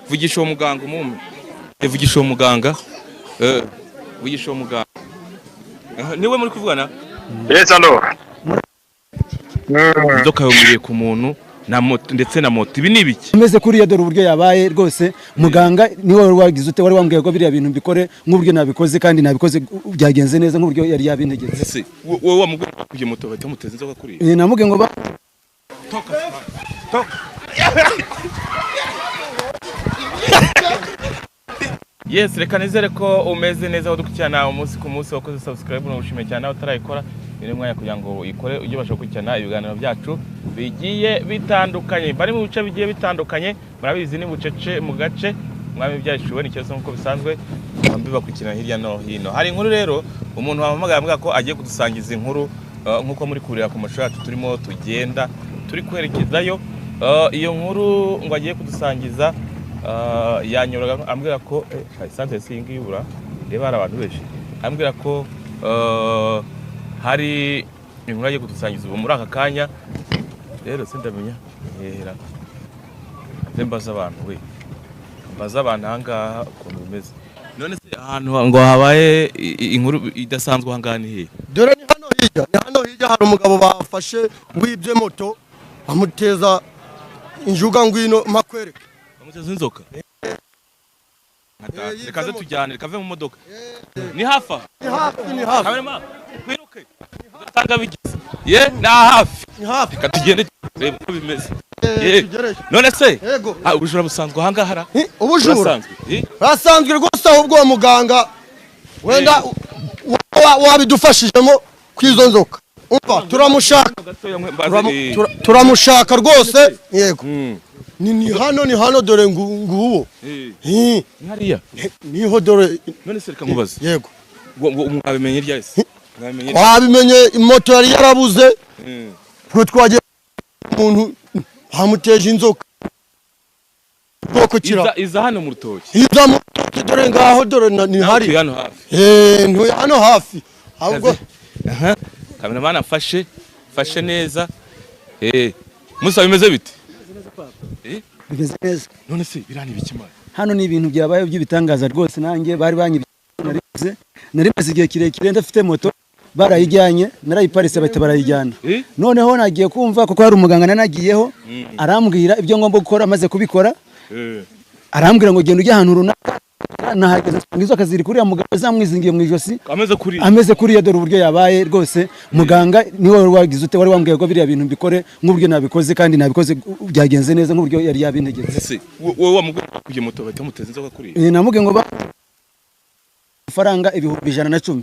Vugisha uwo muganga umume. Vugisha uwo muganga. Vugisha uwo muganga. Niwe muri kuvugana? Yes, allo. Inzoka yumiriye ku muntu na moto, ndetse na moto. Ibi ni ibiki? Ameze kuriya, dore uburyo yabaye rwose. Muganga niwe wari wagize ute, wari wambwiye ko biriya bintu mbikore nk'uburyo nabikoze, kandi nabikoze byagenze neza nk'uburyo yari yabintegetse. Ese wowe wamubwiye kujya moto bahita bamuteza inzoka kuriya? Namubwiye ngo toka toka. Yes, reka nizere ko umeze neza udukurikirana umunsi ku munsi, wakoze subscribe n'ubushime cyane utarayikora. Ni umwanya kugira ngo uyikore ujye ubasha gukurikirana ibiganiro byacu bigiye bitandukanye. Bari mu bice bigiye bitandukanye, murabizi ni bucece mu gace mwami byashuwe ni kibazo nkuko bisanzwe bambi bakurikirana hirya no hino. Hari inkuru rero umuntu wampamagaye ambwira ko agiye kudusangiza inkuru nkuko muri kurira ku mashusho yacu turimo tugenda turi kwerekezayo. Iyo nkuru ngo agiye kudusangiza yanyoraga ambwira ko santé si ngiyi ubura reba hari abantu benshi, ambwira ko hari inkuru agiye kudusangiza ubu muri aka kanya. Rero sindamenya hera mbaza abantu, we mbaza abantu ahangaha ukuntu bimeze. None se ahantu ngo habaye inkuru idasanzwe ahangaha ni hehe? Dore ni hano hirya, ni hano hirya hari umugabo bafashe wibye moto amuteza injuga ngwino makwereke. Bamuteza inzoka? Reka ze tujyane, reka ve mu modoka. Ni hafa? Ni hafi, ni hafi. Kamerama, kwiruke. Uzasanga bigize. Ye, ni hafi. Ni hafi. Reka tugende turebe uko bimeze. None se ubujura busanzwe ahangaha? Ubujura burasanzwe rwose, ahubwo uwo muganga wenda wabidufashijemo kwizo nzoka. Umva turamushaka, turamushaka rwose. Yego, ni hano, ni hano dore nguwo. Ni hariya niho dore. None se reka nkubaze. Yego, mwabimenye ryahise? Twabimenye moto yari yarabuze, twe twagiye umuntu bamuteje inzoka bwoko kira iza hano mu rutoki, iza mu rutoki dore ngaho, dore ni hari hano hafi. Ntuye hano hafi ahubwo. Kameramana afashe fashe neza. Musa bimeze bite? Bimeze neza. None se birani bikimara hano ni ibintu byabaye by'ibitangaza rwose. Nanjye bari banyibye, nari maze igihe kirekire ndafite moto barayijyanye, narayiparitse bahita barayijyana. Noneho nagiye kumva kuko hari umuganga nanagiyeho arambwira ibyo ngomba gukora, amaze kubikora arambwira ngo genda ujye ahantu runaka. Nahageze nsanga inzoka ziri kuriya mugabo zamwizingiye mu ijosi, ameze kuriya. Dore uburyo yabaye rwose. Muganga niwe wari wagize ute, wari wambwiye ko biriya bintu mbikore nk'uburyo nabikoze, kandi nabikoze byagenze neza nk'uburyo yari yabintegetse. Ese wowe wamubwiye kujya moto bahita bamuteza inzoka kuriya? Namubwiye ngo amafaranga 110,000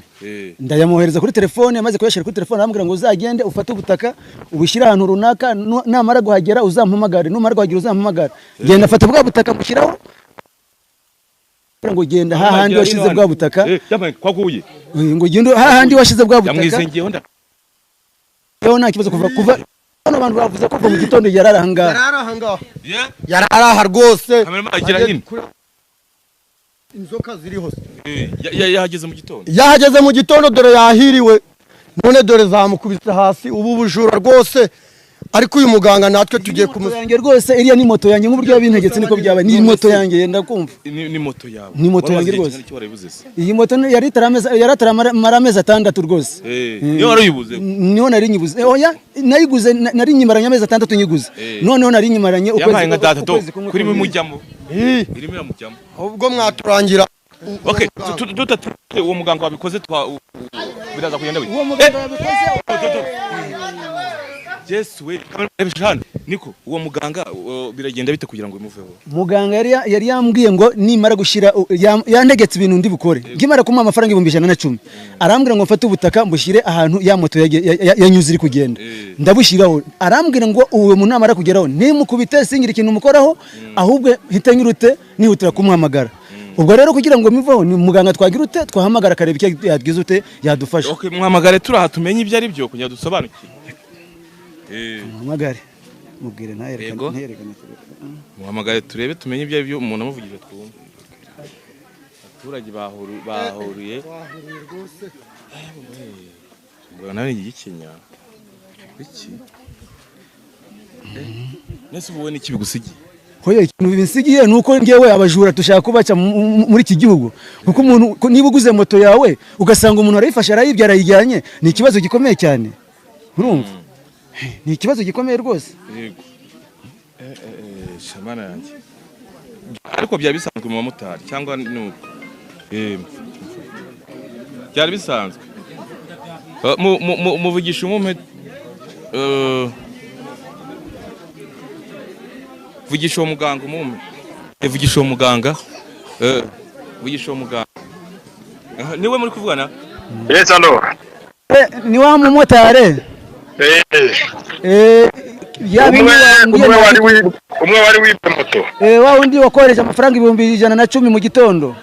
ndayamwohereza kuri telefone. Amaze kuyashyira kuri telefone arambwira ngo uzagende ufate ubutaka ubushyire ahantu runaka, namara guhagera uzampamagare, numara guhagera uzampamagare. Genda fata bwa butaka mushyiraho, ngo genda hahandi washize bwa butaka, ngo genda hahandi washize bwa butaka. Yamwizingiyeho nda yewe nta kibazo. Kuva hano abantu bavuze ko mu gitondo yarara ahangaha, yarara aha rwose. Inzoka ziri hose. Yahageze mu gitondo, yahageze mu gitondo dore yahiriwe, none dore zamukubise hasi. Ubu bujura rwose. Ariko uyu muganga natwe tugiye kumusange rwose. Iriya ni moto yanjye nk'uburyo yabintegetse niko byabaye. Ni moto yanjye ndakumva. Ni moto yawe? Ni moto yanjye rwose. Iyi moto yari itaramara amezi 6 rwose. Niyo wari uyibuze? Niyo nari nyibuze. Oya, nayiguze nari nyimaranye amezi 6 nyiguze. Noneho nari nyimaranye ukwezi. Yabaye kuri mujyamo. Irimo iramujyamo. Ubwo mwaturangira. Okay, tutate uwo muganga wabikoze twa biraza kugenda bite? Uwo muganga wabikoze. Yesu we, niko uwo muganga biragenda bite kugira ngo bimuveho? Muganga yari yambwiye ngo nimara gushira yantegetse ibintu ndi bukore. Ngimara kumuha amafaranga 110,000. Arambwira ngo mfate ubutaka mbushyire ahantu ya moto yanyuze iri kugenda. Ndabushyiraho. Arambwira ngo uwo muntu namara kugeraho nimukubite singira ikintu mukoraho, ahubwo hita nyirute nihutira kumuhamagara. Ubwo rero kugira ngo mivaho ni muganga twagira ute, twahamagara akareba icyo yadgize ute yadufasha. Okay, muhamagare turaha tumenye ibyo ari byo kugira dusobanukirwe. Muhamagare mubwire ntayerekane. Muhamagare turebe tumenye ibyo ari byo umuntu amuvugije twumve. Abaturage bahuriye rwose. Ngo nawe igikenya. Iki? Nese ubu we niki bigusigiye? Hoya, ikintu binsigiye ni uko ngewe abajura dushaka kubaca muri iki gihugu, kuko umuntu niba uguze moto yawe ugasanga umuntu arayifashe, arayibye, arayijyanye, ni ikibazo gikomeye cyane. Urumva, ni ikibazo gikomeye rwose. Yego. Shamana yanjye, ariko byari bisanzwe mu bamotari cyangwa ni uko? Byari bisanzwe. Muvugisha umumpe, vugisha uwo muganga umumpe. Vugisha uwo muganga. Vugisha uwo muganga. Aha, niwe muri kuvugana? Yes, allo. Ni wa mumotari. Ya bindi Umwe wambwiye. Umwe wari wibye moto. Wa wundi wakoresha amafaranga 110,000 mu gitondo.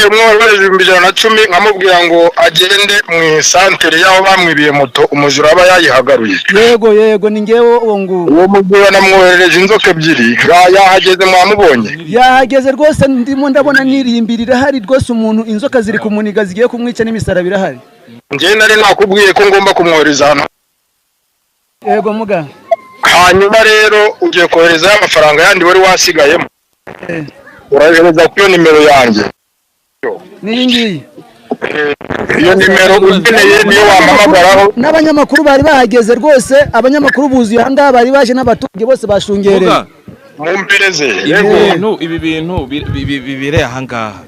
Umwe wari wari 110,000, nkamubwira ngo agende mu isantere y'aho bamwibiye moto, umujura aba yayihagaruye. Yego, ni ngewe uwo nguwo. Uwo mujura namwoherereje inzoka ebyiri, yahageze, mwamubonye? Yahageze rwose, ndimo ndabona nirimbira irahari rwose, umuntu inzoka ziri kumuniga zigiye kumwica, n'imisaraba irahari. Njyewe nari nakubwiye ko ngomba kumwohereza ahantu. Yego muganga. Hanyuma rero ugiye koherezayo amafaranga yandi wari wasigayemo. Urayohereza kuri iyo nimero yanjye. N'iyi ngiyi? Iyo nimero ukeneye niyo wampamagaraho. N'abanyamakuru bari bahageze rwose, abanyamakuru buzuye aha ngaha, bari baje n'abaturage bose bashungereye. Muga, Mumpereze. ibi Yego. bintu bibereye aha ngaha,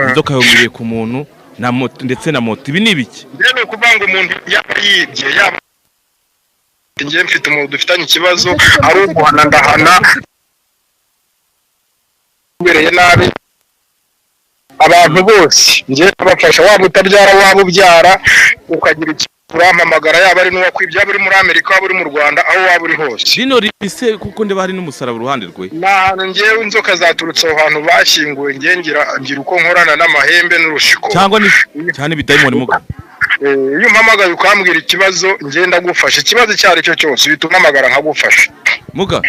inzoka yumiriye ku muntu na moto, ndetse na moto, ibi ni ibiki? Njyewe ni ukuvuga ngo umuntu yaba yibye, yaba, njyewe mfite umuntu dufitanye ikibazo, ari uguhana ndahana, ubereye nabi abantu bose njyewe ndabafasha, waba utabyara, waba ubyara, ukagira ikibazo urampamagara, yaba ari n'uwakwibye, yaba uri muri Amerika, waba uri mu Rwanda, aho waba uri hose. Rino rise kuko ndeba hari n'umusaraba uruhande rwe. Ni ahantu ngewe inzoka zaturutse, aho hantu bashyinguwe, ngewe ngira uko nkorana n'amahembe n'urushiko. Cyangwa ni cyane ibidayimoni, muga. Iyo umpamagaye ukambwira ikibazo, njye ndagufasha, ikibazo icyo ari cyo cyose uhita umpamagara nkagufasha. Muga,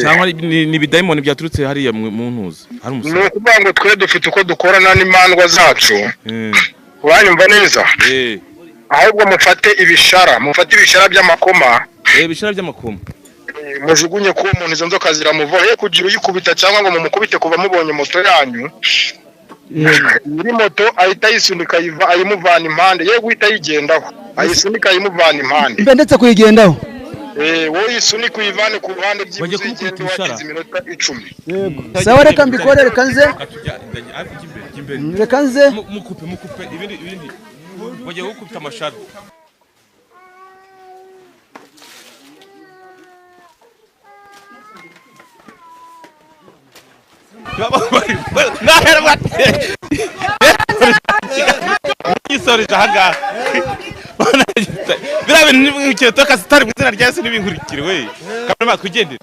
cyangwa ni ibidayimoni byaturutse hariya mu ntuzi hari Ni umusaraba. ukuvuga ngo twe dufite uko dukorana n'imandwa zacu. Uranyumva neza? Ahubwo mufate ibishara, mufate ibishara by'amakoma. Ibishara by'amakoma. Mujugunye kuwo muntu, izo nzoka ziramuvaho, ye kugira uyikubita cyangwa ngo mumukubite kuva mubonye moto yanyu. Nyiri moto ahita ayisunika, ayimuvana impande, ye guhita ayigendaho, ayisunika ayimuvana impande. Mbe ndetse kuyigendaho. Wowe uyisunika uyivane ku ruhande, Bagiye byibuze kumukubita igende ibishara. wagize iminota 10. Sawa, reka mbikore, reka nze. Reka nze. Mukupe, mukupe ibindi bagiye gukubita amashara. Yisoreje ahangaha, biriya bintu ntibinkurikire, toka sitari mu izina rya Yesu, ntibinkurikire we kamera, twigendere.